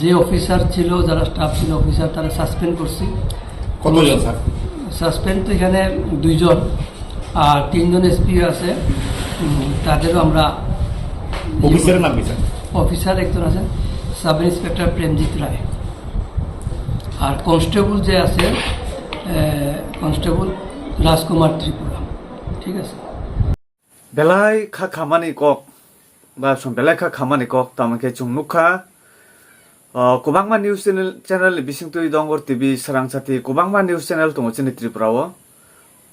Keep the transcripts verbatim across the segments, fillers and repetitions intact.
যে অফিসার ছিল, যারা স্টাফ ছিল, অফিসার, তারা সাসপেন্ড করছি। কতজন, স্যার? সাসপেন্ড তো এখানে দুইজন, আর তিনজন এসপি আছে, উম, তাদেরও আমরা অফিসারের নাম কি, স্যার? অফিসার একজন আছেন, সাব ইন্সপেক্টর প্রেমজিৎ রায়, আর কনস্টেবল যে আছে, এ, কনস্টেবল রাজকুমার ত্রিপুরা। ঠিক আছে। Belai kha khamani kok, ba chwng belai kha khamani kok, tamo khe chwng nukha, o, kwbangma news channel, channel ni bisingtwi Dongor T V, Swrang Sati, kwbangma news channel tongo chini Tripura o.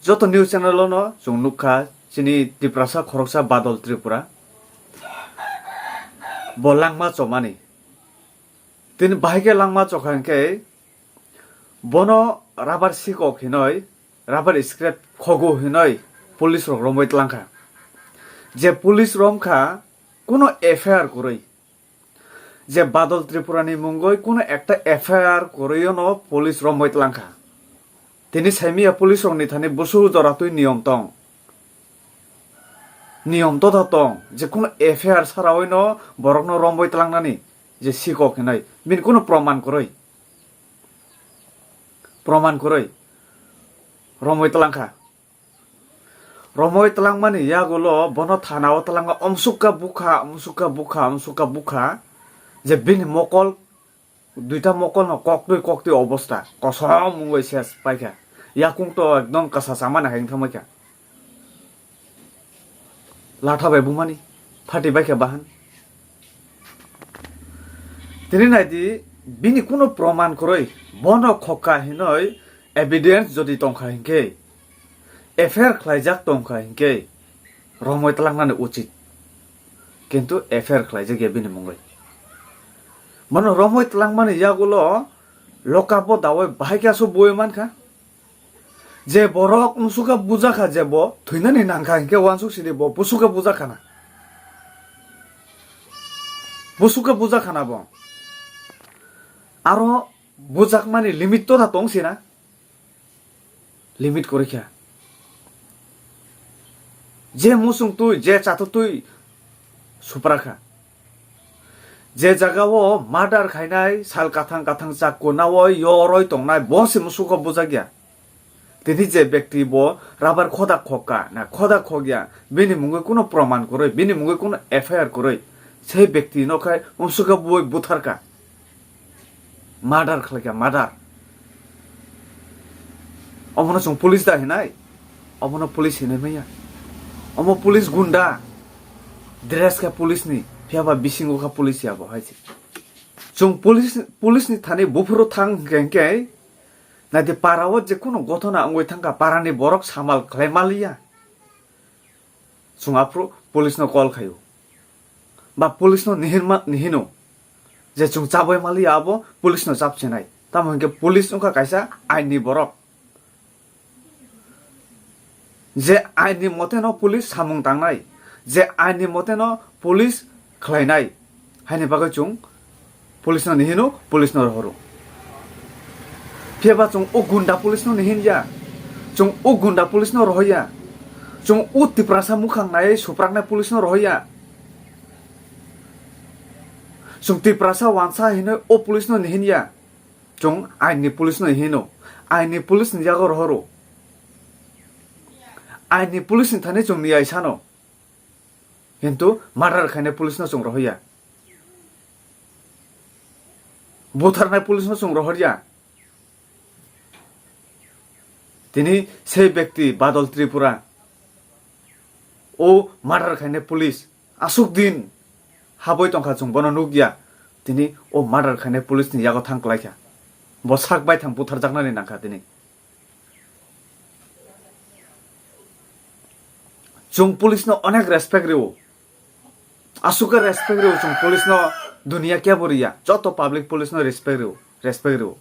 Joto news channel o no chwng nukha, chini Tiprasa khoroksa Badal Tripura bo langma chomani. Tini bahai khe langma chokha hinkhe bono rubber sikok hinoi, rubber scrap khogo hinoi police rok romwi tlangkha. Je police romkha kuno F I R kwrwi. Je Badal Tripura ni mungwi kuno ekta F I R kwrwiono police romwi tlangkha. Tini saimia police rokni thani busu joratwi niyom tong. Niyom totha tong, je kuno F I R sarawi no borokno romwi tlangnani je sikok hinoi. Bini kuno proman kwrwi. Proman kwrwi. Romwi tlangkha. Romwi tlangmani yagulo bono thana o tlangkha, omsukha bukha, omsukha bukha, omsukha bukha. Je bini mokol Duita mokol no koktwi koktwi obosta, kosom wngwi ses paikha. Yakung to ekdom kasa chamani hai wngthamai kha. Latha bai bumani phati bai kha bahan. Tini naidi, bini kuno proman kwrwi, bono khokha hinoi evidence jodi tongkha hinkhe, F I R khlaijak tongkha hinkhe, romwi tlangnani uchit. Kintu F I R khlaijak ya bini mungwi. Bono romwi tlangmani yagulo lokap o dawi bahai khe aswk bui mankha. Je borok musukha bujakha, je bo thwinani nangkha hinkhe uansuk sidi bo busukha bujakhana. Busukha bujakhana bo. Aro bujakmani limit to da tong sina. Limit kwrwi kha. Je muchung twi, je chathwk twi supra kha. Je jaga o murder khainai, sal kathang kathang chakku nawi yoroi tongnai, bo se musugo bujak ya. Tini je bekti bo rubber khoda khokka, na khoda khokya, bini mungwi kuno proman kwrwi, bini mungwi kuno F I R kwrwi, se bekti no khai musugo bui butharka. Murder khlaikha, murder. Omono chwng police da hinai? Omono police hinwi manya. Omo police gunda. Dress khe police ni, phiya ba bisingo kha police ya bo hai se. Chwng police, police ni thani buphuru thang hwnkhe, hwnkhe, naidi para o je kuno gothona wngwi thangkha, para ni borok samal khlai maliya. Chwng aphuru police no call khaio. Ba police no nihinma, nihino. Je chwng chabai maliya abo police no chap chenai. Tamo hinkhe police wngkha kaisa ain ni borok. Je ain ni mote no police samung tangnai. Je ain ni mote no police khlainai. Haini bagwi chwng police no nihino, police no rohoro. Phiya ba chwng o gunda police no nihin ya. Chwng o gunda police no rohor ya. Chwng o Tiprasa mukhang nai supraknai police no rohor ya. Chwng Tiprasa wansa hinwi o police no nihin ya. Chwng ain ni police no hino. Ain ni police ni yago rohoro. Ain ni police ni thani chwng niyai sano. Kintu murder khainai police no chwng rohor ya. Butharnai police no chwng rohor ya. Tini sei bekti Badal Tripura o murder khainai police aswk din habwi tongkha, chwng bono nukya. Tini o murder khainai police ni yago thang kwlaikha. Bo sak baithang butharjaknani nangkha tini. Chwng police no onek respect rwo. Aswk khe respect rwo chwng police no, duniya kebo riya. Joto public police no respect rwo, respect rwo.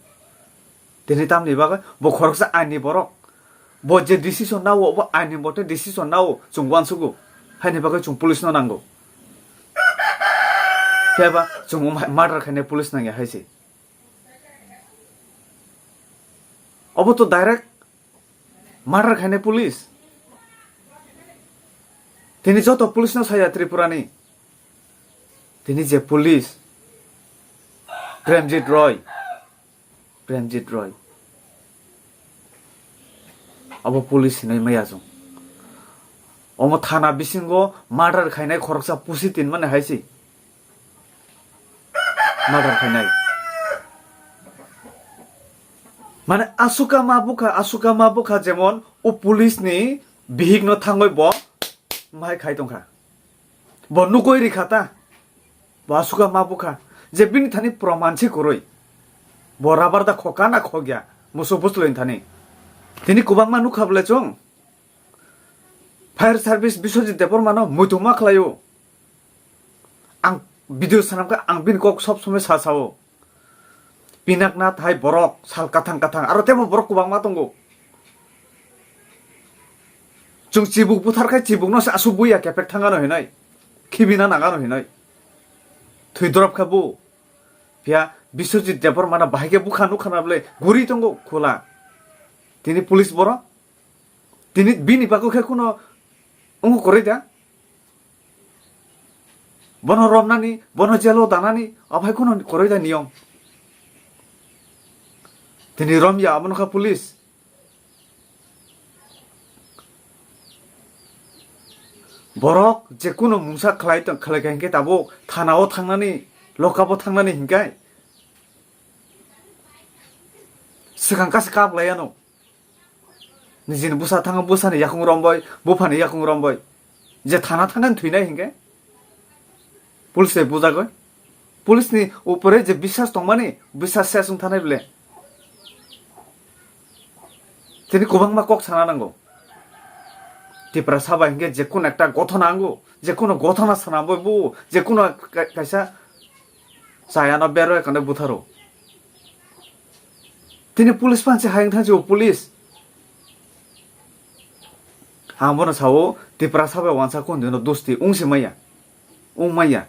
Tini tamni bagwi bo khoroksa ain ni borok. Bo je decision nao, bo ain ni mote decision nao, chwng uansugo. Haini bagwi chwng police no nango. Phiya ba chwng murder khainai police nangya hai se. Obo to direct murder khainai police. Tini joto police no saya Tripura ni. Tini je police Premjit Roy, Premjit Roy. Abo police hinwi maya chwng. Omo thana bisingo murder khainai khoroksa pusi tin mani hai se. Murder khainai. Mane asuka ma bukha, asuka ma bukha jemon o police ni bihik no thangwi bo mai khai tongkha. Bo nugwi rikha ta. Bo asuka ma bukha. Je bini thani proman se kwrwi. Bo rabar da khoka na khokya. Musu busloi thani. Tini kwbangma nukha bole chwng. Fire service Biswajit Debbarma no muitu ma khlaio. Ang video sanamkha ang bini kok sob somoi sa sao. Pinaknath hai borok sal kathang kathang aro tebo borok kwbangma tongo. Chwng chibuk buthar khai chibukno se aswk buya kepek thangano hinai. Khibina nangano hinai. Thwi drop kha bo. Phiya Biswajit Debbarma no bahai khe bukha nukha na bole guri tongo khula. Tini police borok. Tini bini bagwi khe kuno wngkha kwrwi da? Bono romnani, bono jelo danani, ophai kuno kwrwi da niyom. Tini romya abono kha police. Borok je kuno mungsa khlai tong, khlai kha hinkhe tabuk thana o thangnani, lokap o thangnani hinkai swkang kasi kap lai ano. Nijini bwsa thango bwsani yakung rombai, buphani yakung rombai. Je thana thangani thwinai hinkhe police bai bujagoi. Police ni upore je biswas tongmani, biswas ses wng thanai bole. Tini kwbangma kok sana nango. Tiprasa bai hinkhe je kuno ekta gothona nango, je kuno gothona sana bo, bo je kuno ka-, kaisa chayano beroi kane butharo. Tini police panse hayung thangsi o police. Ang bono sao, Tiprasa bai wansa kondino dosti wngsi maya. Wng maya.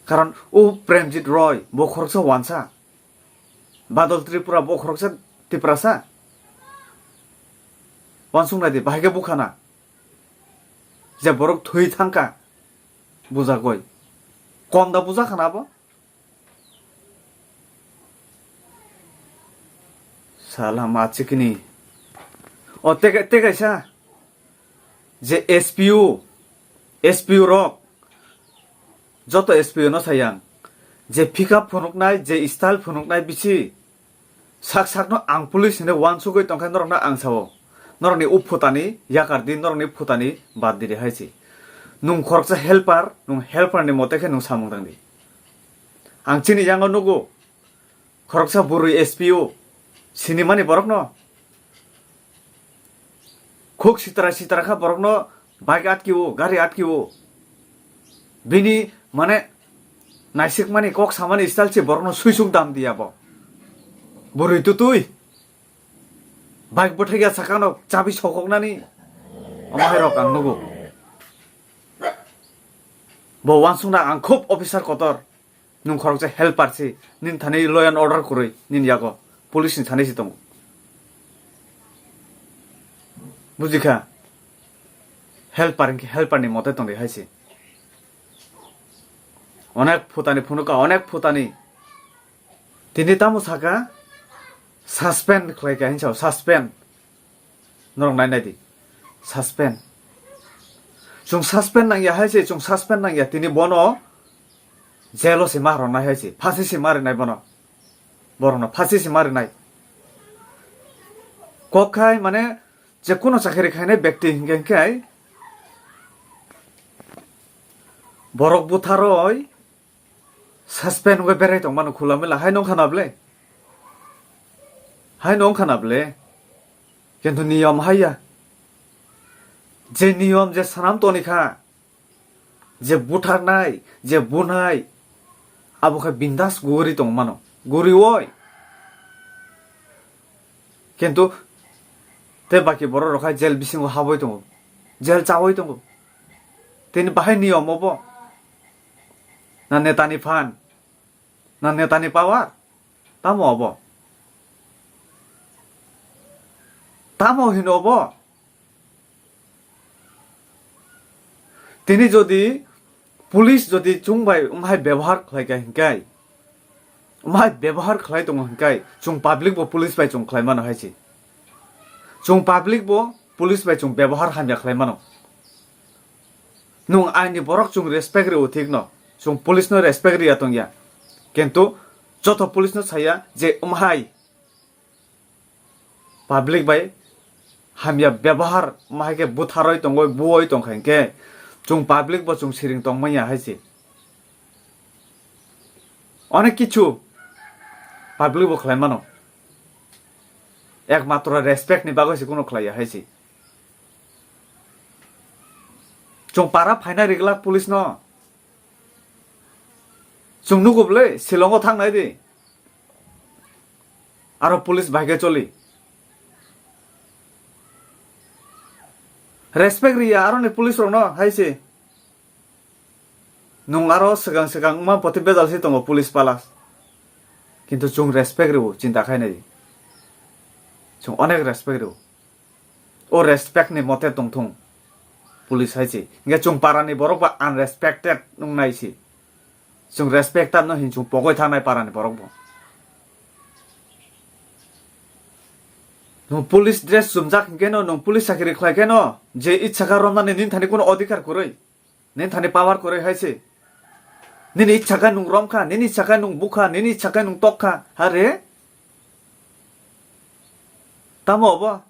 Karon o Premjit Roy, bo khoroksa wansa. Badal Tripura, bo khoroksa Tiprasa. Wansuk nai di, bahai khe bukhana. Je borok thwi thangkha, bujagoi. Kom da bujakha na bo? Sala ma chikini. O teka-, tekaisa. Je S P O, S P O rok, joto S P O no sayang. Je pickup phunuknai, je style phunuknai bisi. Sak sakno ang police hinwi wansugwi tongkha norokno ang sao. Norokni o phutani yakar di, norokni phutani bad di de hai se. Nwng khoroksa helper, nwng helper ni mote khe nwng samung tang di. Ang chini yango nugo, khoroksa bwrwi S P O, sinimani borokno. Khuk sitra sitra kha borokno bike atkiwo, gari atkiwo. Bini mane naisikmani kok samani style se borokno suisuk dam diya bo. Bwrwi tutui. Bike bwthai ya sakano chabi sokoknani. Omo hai rok ang nugo. Bo wansukna ang khub officer kotor. Nwng khoroksa helper se, nini thani law and order kwrwi, nini yago police ni thani se tongo. Bujikha? Helper hinkhe helper ni mote tongdi hai se. Onek phutani phunuka, onek phutani. Tini tamo saka, suspend khlai kha hinsa, suspend. Norok nai nai di. Suspend. Chwng suspend nang ya hai se, chwng suspend nang ya. Tini bono jail o se ma rw nai hai se. Phasi se ma rw nai bono. Borok no phasi se ma rw nai. Kok khai mane je kuno chakri khainai bekti hinkhe hinkhe borok butharoi suspend wngwi berai tongmano khula mela, hai nongkha na ble? Hai nongkha na ble? Kintu niyom hai ya. Je niyom je sanam toni kha, je butharnai, je bunai, abo khe bindas guri tongmano. Guriwoi. Kintu tei baki borok rok hai jail bisingo habwi tongo, jail chawi tongo. Tini bahai niyom obo? Na netani phan? Na netani power? Tamo obo? Tamo hino obo? Tini jodi police jodi chwng bai wng hai bebohar khlai kha hinkhe, Mai bebohar khlai tongo hwnkhe chwng public bo police bai chwng khlai mano hai se. Chwng public bo police bai chwng bebohar hamya khlai mano. Nwng aini borok chwng respect rw thik no, chwng police no respect rwya tongya. Kintu joto police no saya je umhai public bai hamya bebohar, umhai khe butharoi tongoi, buoi tongkha hinkhe chwng public bo chwng siring tongmanya hai se. Onek kichu public bo khlai mano. Ekmatro respect ni bagwi se kuno khlaiya hai se. Chwng para phaina riglak police no. Chwng nugo bwle, Shillong o thang nai di. Aro police bai khe choli. Respect riya aro ni police rok no hai se. Nwng aro swkang swkang wngma poti bejal se tongo police pala. Kintu chwng respect rw, chinta khai nai. Chwng onek respect rw. O respect ni mote tongthung police hai se. Hinkhe chwng para ni borok ba unrespected wng nai se. Chwng respect tamo hin chwng pogoi thangnai para ni borok bo. Nwng police dress chumjak hinkhe no, nwng police chakiri khlai khe no, je ichha kha romnani nini thani kuno odhikar kwrwi. Nini thani power kwrwi hai se. Nini ichha khe nwng rom kha, nini ichha khe nwng bu kha, nini ichha khe nwng tok kha. Hare? Tamo obo?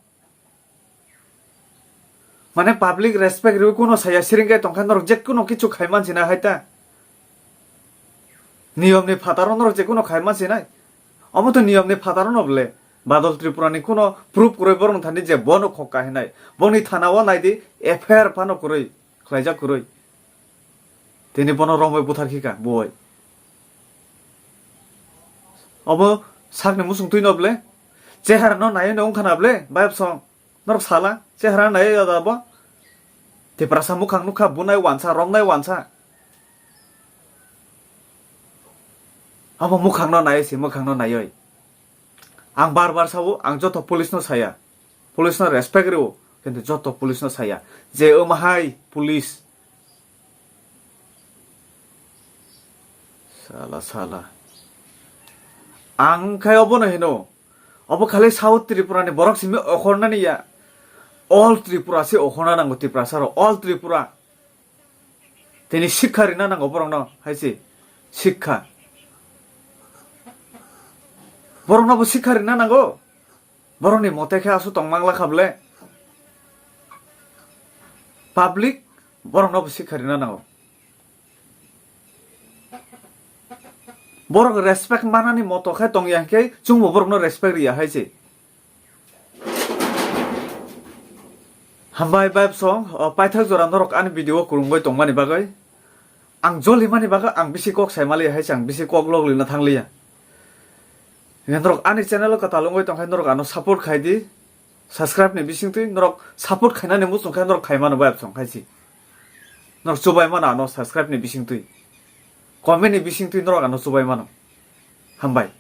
Mane public respect rwi kuno saya siring khe tongkha norok je kuno kichu khai mansinai hai ta. Niyom ni phataro norok je kuno khai mansinai. Omo to niyom ni phataro no bwle. Badal Tripura ni kuno proof kwrwi borok thani je bono khok kahinai. Boni thana o nai di F I R phano kwrwi. Khlaijak kwrwi. Tini bono romwi buthar khika, boi. Obo sakni musung twi no ble? Chehara no naiwi no wngkha na ble, bayap song? Norok sala, chehara naiwi ya da bo? Tiprasa mukhang nukha, bunai wansa, romnai wansa. Abo mukhang no naiwi si, mukhang no naiwi. Ang bar bar sao, ang joto police no saya. Police no respect rw, kintu joto police no saya. Je omo hai police. Sala, sala. Ang khai obo no hino. Obo khali South Tripura ni borok simi okhornani ya. All Tripura se okhorna nango Tiprasa rok. All Tripura. Tini sikha rina nango borokno, hai se sikha. Borokno bo sikha rina nango. Borokni mote khe asu tong mangla kha ble. Public borokno bo sikha rina nango. Borok respect manani moto khe tong ya khe chwngbo borokno respect riya hai se. Hambai bai bsong, o, paithak jora norok ani video o kwrwngwi tongmani bagwi. Ang joli mani bagwi ang bisi kok sai maliya hai se ang bisi kok logwi na thangliya. Norok ani channel o kwtal wngwi tongkha norok ano support khai di. Subscribe ni bisingtwi norok support khainani muchung khe norok khai mano bai bsong khai si. Norok chubai mano ano subscribe ni bisingtwi. Comment ni bisingtwi norok ano chubai mano. Hambai.